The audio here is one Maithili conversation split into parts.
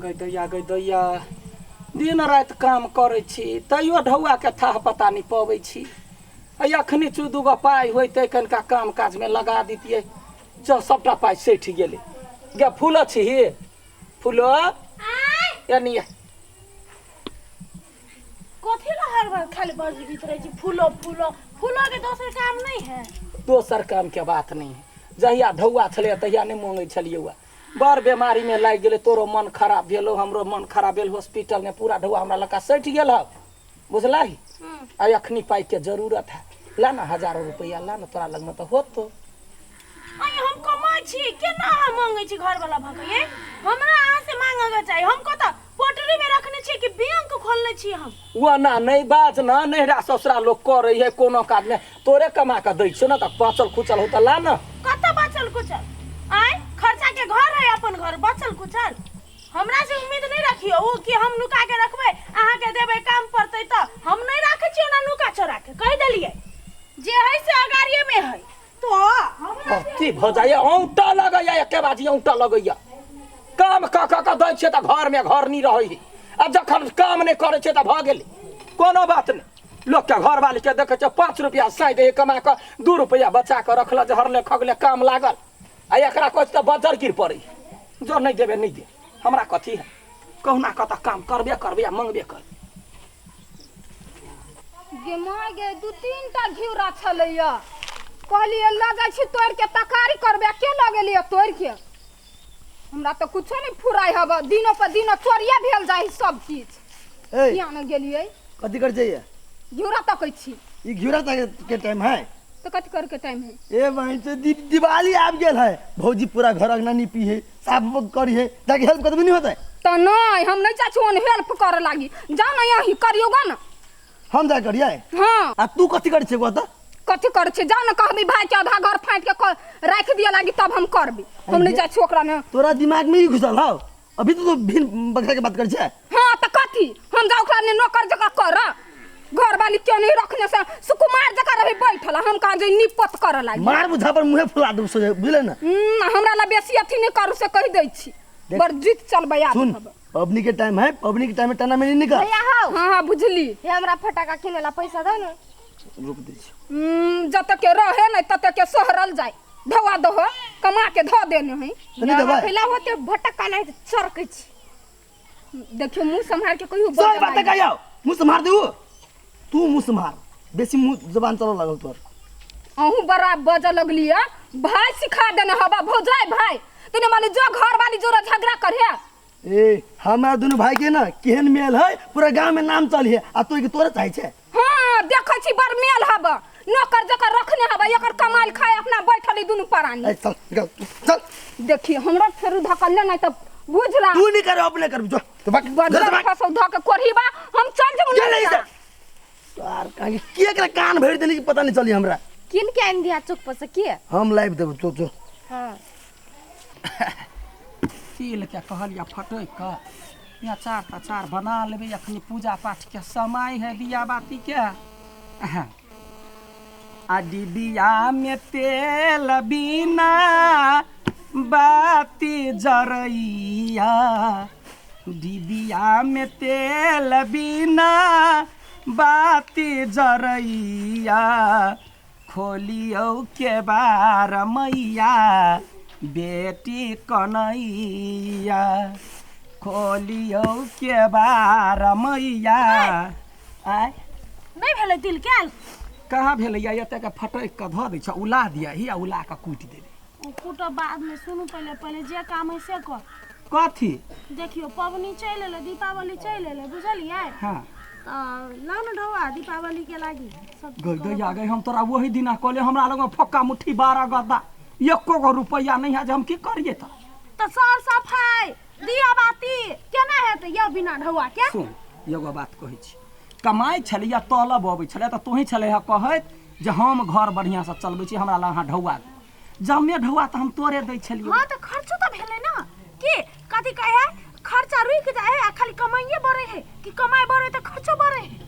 गै दैया, गै दैया, दिन राति काम करै छी तैयो ढौआके थाह पता नहि पबै छी। आ अखनी चू दूगो पाइ होइतै कनिका काम काजमे लगा दितियै, चल सबटा पाइ सठि गेलै। गे फूलो छी फूलो यानी कथी ला हर बार खाली बजबीत रहै छी फूलो फूलो फूलो के दोसर काम नहीं है? दोसर काम के बात नहीं है। जहिया ढौआ छलै तहिया नहि मांगै छलियै। हुआ बड़ बीमारी में लागि गेलै, तोरो मन खराब भेलो, हमरो मन खराब भेल, हॉस्पिटल में पूरा ढौआ हमरा लड़का सटि गेल हौ, बुझलही? आ अखनी पाइ के जरूरत है, ला ना हजारो रुपया ला ना, तोरा लगमे तऽ होतो। अरे हम कमाइ छी, केना अहाँ मांगै छी घर वाला भऽ के? हमरा अहाँ से मांगऽ के चाही? हम कतऽ पोटरी में रखने छी कि बैंक खोलने छी हम? ओना नहि बाज ना, नैहरा ससुरा लोक करै है कोनो काज नहि, तोरे कमा कऽ दै छियौ ने, तऽ बचल खुचल हो तऽ ला ना। कतऽ बचल कुचल? आय खर्चा के घर है अपन घर, बचल कुचल हमरा से उम्मीद नहीं रखियो उ कि हम नुका के रखबै अहाँ के देबै काम पड़तै, तऽ हम नहीं राखै छियै ओना नुका चोरा के, कहि देलियै जे है से अगाड़िए में है। तो हमरा अथी भऽ जाइए, औंटा लगैया, एके बाजी औंटा लगैया। काम कऽ कऽ कऽ दै छियै तऽ घरमे घर नहि रहै है, आ जखन काम नहि करै छियै तऽ भऽ गेलै। कोनो बात नहि, लोकके घरवालीके देखै छियै 5 रुपैआ साइ दै कमा कऽ 2 रुपैआ बचा कऽ रखलक, जे हरले खगले काम लागल, आ एकरा कहै छै तऽ बज्जर गिर पड़ै। जो नहि देबै नहि दे, हमरा कथी है, कहुना कऽ तऽ काम करबे करबै आ मंगबे करबै। गे माय गे, दू तीन टा घिउरा छलैया, कहलियै लऽ जाइ छी तोड़ि के तरकारी करबै, आ के लऽ गेलियै तोड़ि के? हमरा तऽ कुछो नहि फुराइ हब, दिनो पर दिनो चोरिये भेल जाइ सब किछु। ए किया ने गेलियै? कथी कर जाइए? घिउरा तकै छी। ई घिउरा तके के टाइम है? तऽ कथी करे के टाइम है? ए बहन से दिवाली आबि गेल है, भौजी पूरा घर अंगना नीपी है, साफ करी है, जाके हेल्प कर देबे नहीं होता है? तऽ नहि, हम नहि चाहै छी ओहन हेल्प करऽ लागी, जाउ ने यहीं करियौ ग ने। हम जा करिए? हाँ। आ तू कथी करै छै बता? कथी करै छै, जाउ ने कहबी भाई के आधा घर फाटि के राखि दिअ लागी तब हम करबी, हम नहि जाइ छी ओकरा ने। तोरा दिमाग में ई घुसल हौ? अभी तो तू भिन बकरा के बात करै छै। हाँ तऽ कथी हम जाउ ओकरा ने नौकर जकाँ कर, घर वाली क्यों नहीं रखने से सुकुमार जकाँ रही बैठल, हम कहाँ जे निपत करऽ लागी। मार बुझा पर मुँहे फुला देब सोझे, बुझले ना? हमरा ला बेसी अथी नहीं करू से कहि दै छी, देख। बड़ जीत चलबै आब। सुन, पबनी के टाइम है, पबनी के टाइम में टना में नहीं निकल। भैया हौ। हाँ हाँ बुझली। हे हमरा फटाका किने ला पैसा दो ना। रुक दै छी। जतऽ के रहे नहीं ततऽ के सोहरल जाय, धोआ दहो कमा के धो देने है। तनी देबै। पहला होते भटका नहीं चरकै छी। देखियो मुंह सम्हार के कहियो सही बजऽ बात लागि। कहियो मुंह सम्हार दू, तू मुंह सम्हार, बेसी मुंह जबान चलऽ लागल तोर। अहूँ बड़ा बजऽ लगलियै, भाई सिखा देने हबा भौजाई भाई तूने माने जो घर वाली जोरा झगड़ा करे। ए हमरा दुनू भाई के ना केहन मेल है, पूरा गांव में नाम चल है, आ तोय के तोरे चाहे छे। हाँ देखै छी बड़ मेल हबा, नौकर जकर रखने हबा, एकर कमाल खाए अपना बैठल ई दुनू प्राणी। ए चल निकल चल। देखी हमरा फेरू धकल नहीं त बुझला। तू नहीं कर अपने कर जो तो बाक बड़ घर से भाग। फसौ धक कोढ़ीबा हम चल जेबो। चल नैहरा। ऐसे यार कहाँ के के एकरा कान भरि देली कि पता नहीं चली हमरा। किन के आनि दिया चौक पर से के? हम लाइव देबो जो जो। हाँ। तिल के कहलिया फटकि कऽ अचार तचार बना लेबै, अखनी पूजा पाठ के समय है दिया बाती के। आ डिबिया में तेल बिना बाती जरैया, डिबिया में तेल बिना बाती जरैया, खोलियौ के बार मैया बेटी कन्हैया, खोलियौ के बार मैया। आय नहीं भेलै तिल के? कहाँ भेलैया, एतेक फटकि कऽ धऽ दै छ, उला दिया ही आ उला कऽ कुटि देबै। ओ कुटब बाद में, सुनू पहले पहले जे काम है से कर। कथी? देखियो पबनी चलि एलै, दीपावली चलि एलै, बुझलियै? हाँ। तऽ लाउ ने ढौआ दीपावली के लागी सब। गई दैया गई, हम तोरा वही दिना कहले हमरा लग फक्का मुट्ठी 12 गद्दा एको गो रुपैआ नहीं है जे हम की करिए। तऽ तऽ सर सफाई दिया बाती केना हेतै यौ बिना ढौआ के? सुन एगो बात कहै छी, कमाइ छलैया तलब अबै छलै तऽ तोही छलै हँ कहैत जे हम घर बढ़िआँसँ चलबै छी, हमरा लग अहाँ ढौआ दू, जमे ढौआ तऽ हम तोरे दै छलियौ। हाँ तऽ खर्चो तऽ भेलै ना, की कथी कहै है खर्चा रुकि जाइ है आ खाली कमाइए बढ़ै है कि कमाइ बढ़ै तऽ खर्चो बढ़ै है?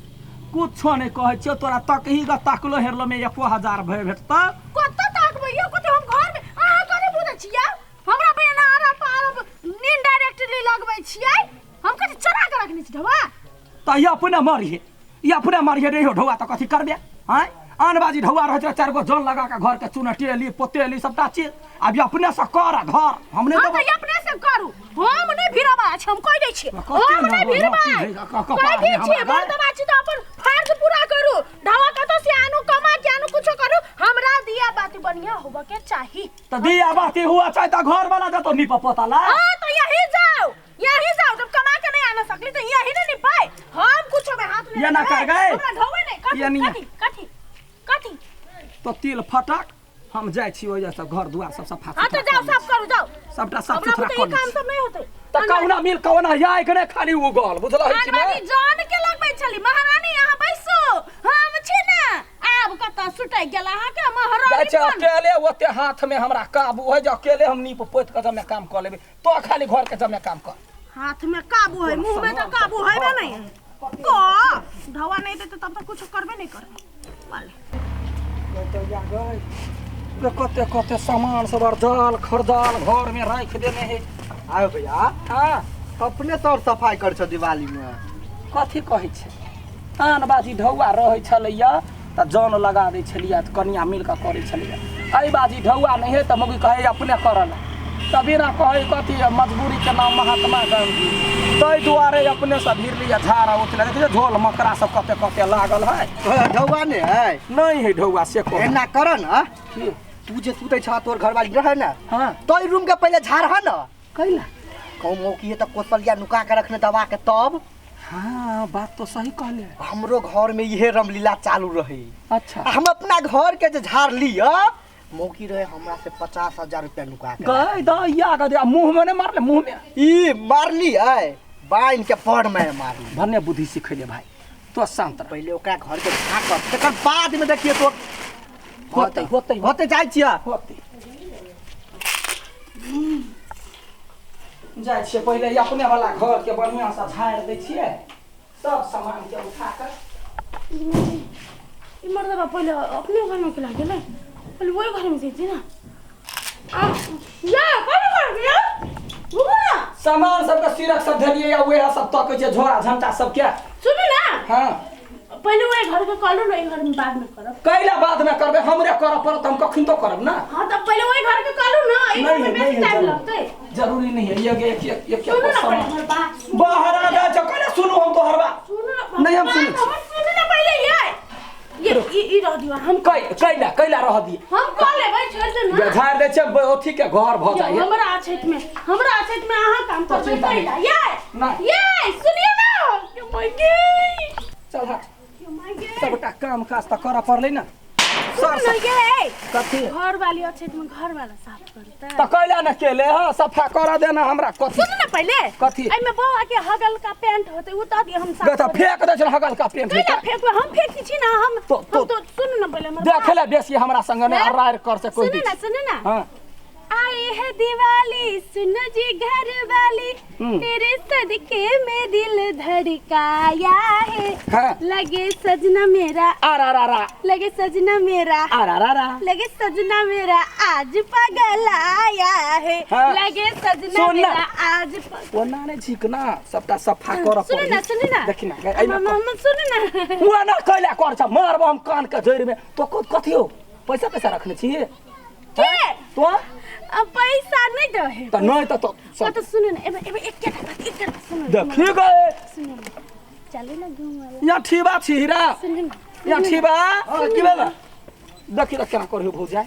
कुछो नहीं कहै छियौ तोरा, तकही ग तकलो हेरलो में 1000 भेटतौ। कतऽ ताकबै यौ? कथी हम घर में अहाँ कथी बुझै छियै? हमरा बिना अरब अरब इनडायरेक्टली लगबै छियै। तऽ ई अपने मरिहे, ई अपने मरिहे नहीं हो ढौआ तऽ कथी करबे? आँय, आन बाजी ढौआ रहै छै, चारि गो जन लगा कऽ घरके चुनटेली पोतेली सबटा चीज। आब ई अपने से कर आ घर हम नहि हाँ देबो। तऽ अपने से करू, हम नहि भिड़बा छी, हम कहि दै छी। कते हम नहि ने भिड़बै। है, कपार कहि दै में छी हमरा गाय। मर्दबा छी तऽ अपन फर्ज पूरा करू, ढावा कतौ से आनू, कमा के आनू, कुछो करू, हमरा दिया बाती बढ़िया होबऽ के चाही। तऽ दिया बाती हुआ चाहे तऽ घर वाला देतो नीप पोता ला। हाँ तो यही जाओ, यही जाओ, जब कमा के नहीं आना सकली तो यही नहीं निपाए, हम कुछो में हाथ नहीं ये ना कर लगाए। गए। हमरा ढोवे नहीं। कथी? ये नहीं। कथी कथी कथी? तो तिल फटक, हम जाइ छी ओहि सब घर दुआर सब सफा हाँ तो सुथरा जाओ, कऽ लै साफ करू जाओ। छी। सबटा साफ हमरा सुथरा बुते कऽ ई लै काम छी। सब नहीं होते। तऽ कहुना मिल कहुना आइ के नहि खाली उगल, बुझल है कि आनबाजी नहि? जान के लगबै छली महारानी, यहाँ बैसू, हम छी ने। आब कतऽ सुटै गेल अहाँके जाइ महारानी? छै अकेले, ओते हाथ में हमरा काबू है जे अकेले हम नीप पोति कऽ जमे काम कऽ लेबै। तो खाली घर के जमे काम कर। हाथ में काबू है, मुंह में तो काबू है बे नहीं को ढवा नहीं देते तब तो कुछ करबे नहीं करबे वाले। कते कते सामान सब अरजाल खरजाल घर में राखि देने है। आयो भैया। हाँ। अपने तौर सफाई कर छो दिवाली में? कथी कहै छै, आन बाजी ढौआ रहै छलैया तऽ जन लगा दै छलियै तऽ कनिया मिल कऽ करै छलैया। एहि बाजी ढौआ नहि है तऽ मौगी कहै अपने करल, तऽ बिना कहै कथी मजबूरी के नाम महात्मा गांधी, ताहि दुआरे अपने से भिड़लियै झाड़ा उठले। देखियौ झोल मकड़ा सब कते कते लागल है। ढौआ नहीं है? नहीं है ढौआ से को। एना कर न। की? तू जे सुतै छ तोर घरवाली रहे न। हाँ। तो रूम के पहले झाड़ है न। कैला? कहूँ मौकी है तो कोसलिया नुका के रखने दबा के तब। हाँ बात तो सही कहले। हमरो घर में इहे रामलीला चालू रहे। अच्छा। हम अपना घर के जे झाड़ लिया मौकी रहे हमरा से 50,000 रुपया नुका के। गए दैया गए दैया, मुंह में नहीं मारले? मुंह में ई मारली है, बाइन के पड़ में मारली। भन्ने बुद्धि सिखैले भाई, तो शांत रह। पहले ओकरा घर के झाँकब, तकर बाद में देखिए तो होतै, होतै। होते जाइ छियै। होतै। जाइ छियै पहिले अपने वाला घर के बढ़िया से झाड़ि दै छियै सब सामान के उठा कऽ। ई मर्दबा पहिले अपने घर में के लागेलै, पहिले वही घर में जैती ना। आ या कथी कर गया रुको ना। सामान सबके सिरक सब धेलियै या वएह सब तकै छै झोरा झमटा सबके। सुनू ना। हाँ। पहिले वही घर के करू ना, ई घर में बाद में करब। कैला बाद में करबै? हमरे करऽ पड़त, हम कखन तो करब ना। हाँ तो पहिले वही घर के करू ना, ई घर में नहीं, बेसी नहीं, टाइम जरूर। लगतै। जरूरी नहीं है, ये एक एक एक सुनू ना पहिले सामान। हमर बात सुनू। बाहर आ जाइ छै, कैला सुनू हम तोहर बात? सुनू ना। नहीं, हम बात सुनै छी। हमर सुनू ना पहिले। ये ये ई रह दियौ, हम कैला कैला रह दिए? हम कऽ लेबै, छोड़ि दे ना। झाड़ि दै छै अथी के घर भऽ जाइए। हमरा अछैत में, हमरा अछैत में अहाँ काम तो करबै चिंता नहीं। कैला? ये नहीं। ये सुनियो ना, ये my गे, चल हट। ये my गे। सबटा काम काज तऽ करऽ पड़लै ने। सुनू ना ये। कथी? घर वाली अछैत में घर वाला साफ करतै। तऽ कैला ने केले? हँ सफा करऽ देना हमरा कथी? सुनू ना पहिले। कथी? एहिमे बौआ के हगल का पैंट होतै, उ दऽ दिअ, हम साफ गए तऽ कऽ देब। फेक दै छै हगल का पेंट। कैला फेकबै? हम फेकै छी ना हम। तो- हम तो सुनू ना पहिले हमर देखे बात। ले बेसी हमरा संग नहि हैं? अरार कर से कोई सुनू ना, सुनू ना। हाँ। आई है दिवाली, सुनो जी घर वाली, हम्म। तेरे सदके में दिल धड़काया है। हाँ। लगे सजना मेरा आ रा रा रा, लगे सजना मेरा आ रा रा रा, लगे सजना मेरा आज पागल आया है। हाँ। लगे सजना सुन ना। मेरा आज पागल। ओना नहि झीक ना, सबटा सफा करऽ सुनू ना, सुनू ना। देखी ना, एहिमे हम सुनू ना। ओना कैला कर छ? मारबो हम कान के जड़ि में। तो कथी हो, पैसा पैसा रखने छी के? तो? अब पैसा नहीं दहे। तऽ नहि तऽ तो तो तो सुनू ना, एबे एबे एक बात, एक बात सुनू ना। देखी गए। सुनू ना, चलू ना घूमे। यहाँ ठीबा छी हीरा। सुनू ना। यहाँ ठीबा। हाँ, की भेल? देखी तऽ केना करहियो भौजाइ।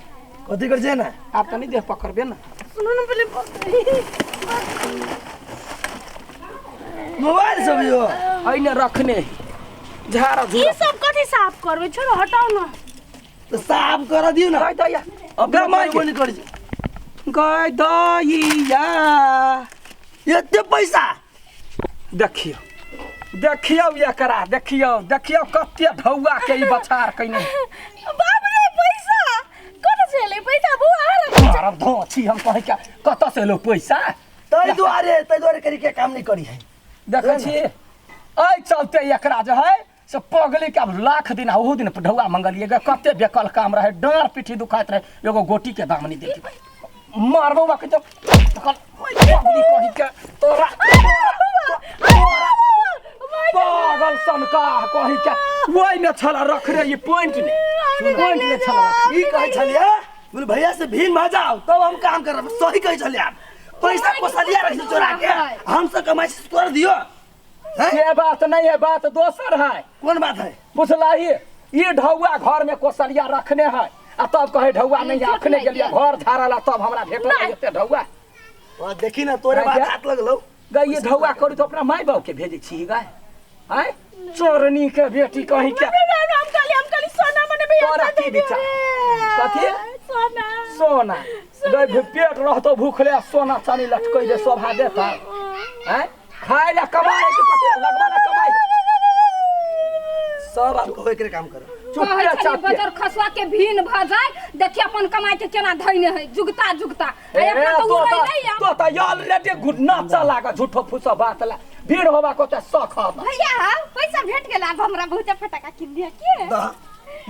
कथी कर छै ना? आब तऽ नहि देह पकड़बे ना। सुनू ना पहिले। मोबाइल सब यो एहिने रखने है झाड़ा ई झूरा। सब कथी साफ करबै? छोड़ो, हटाउ ना। तो साफ कर दियौ ना। गए दैया। अब गए माय करबो नहीं करै छै। गए दैया। एते पैसा? देखियौ देखियौ एकरा, देखियौ देखियौ कते ढौआ के ई बछार कइने। बाप रे, पैसा कतऽ से एलै पैसा बौआ? अहाँ मारब धो छी हम कहै के कतऽ से एलौ पैसा। तै दुआरे करी के काम नहीं करी है। देखै छी, एहि चलते एकरा जे है से पगली के आब लाख दिन ओहू दिन ढौआ मंगलियै गे, कते बेकल काम रहे, डाँड़ पीठी दुखाइत रहे, एगो गोटी के दाम नहीं देलकै। मारबो बाकी तो पगली कही के तोरा, पागल। सनका कही के ओहि में छला रख रे ई पॉइंट ने, पॉइंट ने छला रख। ई कहै छलियै बोले भैया से भीन भऽ जाओ तब हम काम करब। सही कहै छलियै आप, पैसा कोसलिया रखी चोरा के, हम सब कमाई छी तोड़ दियो। हैं? ये बात नहीं है, बात दोसर है। कोन बात है? बुझलही, ई ढौआ घर में कोसलिया रखने है आ तब कहे ढौआ नहीं है, अखने गेलिए घर झाड़ला तब हमरा भेटल एते ढौआ। वाह, देखी ना तोरे बात हाथ लगलो। गई ये ढौआ करू तो अपना माय बाप के भेजै छी गाय। आय चोरनी के बेटी कहीं के। हम कहली, हम कहली सोना मने भैया तोरा दे की दियो विचार? रे। कथी? सोना। सोना। गई पेट रहतो भूखले आ सोना चानी लटकै दे शोभा देता। आय खाय ला कमाए के कथी लगवा ला कमाए। सब आब कहू एकरे काम करो। चुप कहै रे छलियै चाप के। बजर खसुआ के भीन भऽ जाय, देखिए अपन कमाई के केना धैने है जुगता जुगता। आ ए, अपना तऽ तो उड़ै त नहि आ। तो त ऑलरेडी गुन्ना चला के झूठो फूसो बात ला भीड़ होबा को त शौक हबा। भैया पैसा भेट गेल, आब हमरा बहुते फटाका किन दिया के दह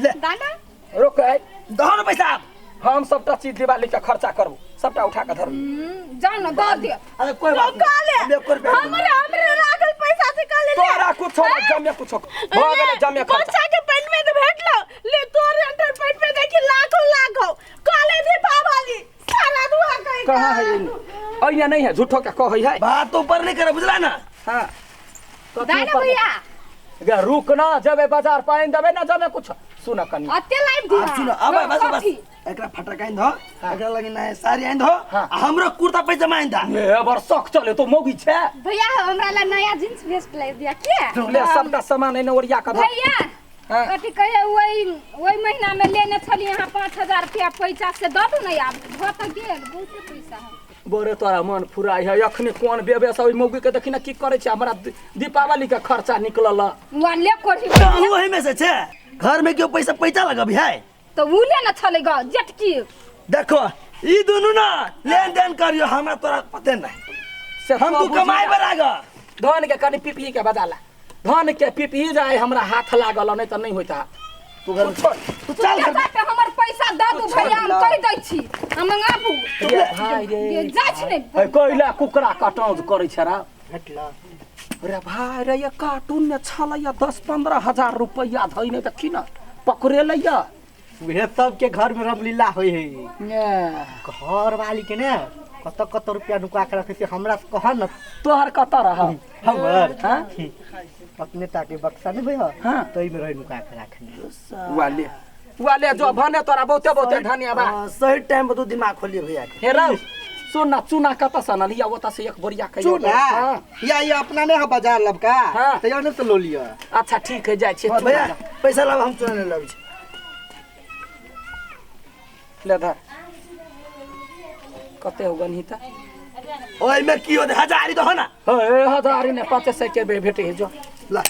ले दाना। रुक है। दह न पैसा आब। हम सबटा चीज दिवाली के खर्चा करबो, सबटा उठा के धरबो। जाओ न दऽ दिअ। अरे कोई बात नहीं, हम एको रुपया नहीं। हमरे हमरे राखल पैसा से का ले ले। तोरा कुछो नहीं, जमे कुछो भऽ गेलै जमे खर्चा। बच्चा के पेट में तो भेटलो ले, तोरे अंदर पेट में देखी लाखों लाखों काले दीपावली सारा दुआ कहि कहाँ है ई? अइने नहीं है, झूठो के कहै है। बात तो ऊपर नहीं करे बुझला ना। हाँ। कथी दाना ऊपर भैया। गे रुक ना, जबे बाजार पानि देबे ना जमे कुछ सुन कनी। अते लाइव दिया। आप सुनो, अब बस बस कथी? एकरा फटक आइन धो, एकरा लगी नया साड़ी आइन धो, हाँ। आ हमरो कुर्ता पैजामा आइन दा। ए बर शौक चले तो मौगी छे। भैया हमरा ला नया जींस वेस्ट ला दिया के। ले सबटा सामान एने ओरिया के धर। भैया हाँ। कथी कहे वही वही महीना में लेने छली यहाँ 5000 रुपया पैसा से दऽ दू ने, आब भऽ तऽ गेल बहुते पैसा है। बोरे तोरा मन फुराइ है अखने कोन बेबे सब मौगी के देखी ना की करे छै, हमरा दीपावली के खर्चा निकलल। वा ले कोठी तो वही में से छे, घर में क्यों पैसा पैसा लगबी है? तो उ ले न छलै ग जेटकी। देखो ई दुनू ना लेन देन करियो, हमरा तोरा पते नहीं। से हम तो तू कमाए बुझी पर आगा। धन के कनी पिपही के बजाला, धन के पिपही जाए हमरा हाथ लागल नहीं त नहीं होता। तू घर छोड़, तू चल घर। पे हमर पैसा दऽ दू भैया, हम कहि दै छी हम मंगाबू। रे भाई रे, जाइ छी ने। ए कोइला कुकरा कटौज करै छै रा। भेटला। रे भाई रे, ये कार्टून में छलैया 10-15 हजार रुपैया धइने त की न पकड़ेलैया। उहे सबके घर में रामलीला होय है। घर वाली के ने कत कत रुपया नुका के रखे छै, हमरा से कह न। तोहर कत रह? हमर? हाँ? अपने ताके बक्सा नहीं भैया? हाँ। तई में रहे नुका के रखने। वाले वाले जो भने तोरा बहुते बहुते धन्यवाद। हाँ, सही टाइम पर तू दिमाग खोलिए भैया के। हे राव सुन ना, चूना कत से अनलिया ओता से एक बोरिया के। चूना? हाँ। या ये अपना ने बाजार लबका। हाँ। तो यहाँ से लो लिया। अच्छा ठीक है, जाय छी। हाँ, भैया पैसा लाओ, हम चूना ले लाबै छी। ले धर। कते हो गनी त? ओइ में की होते हजारी तो हो ना। हे हजारी ने 500 के भेटे है जो। ला।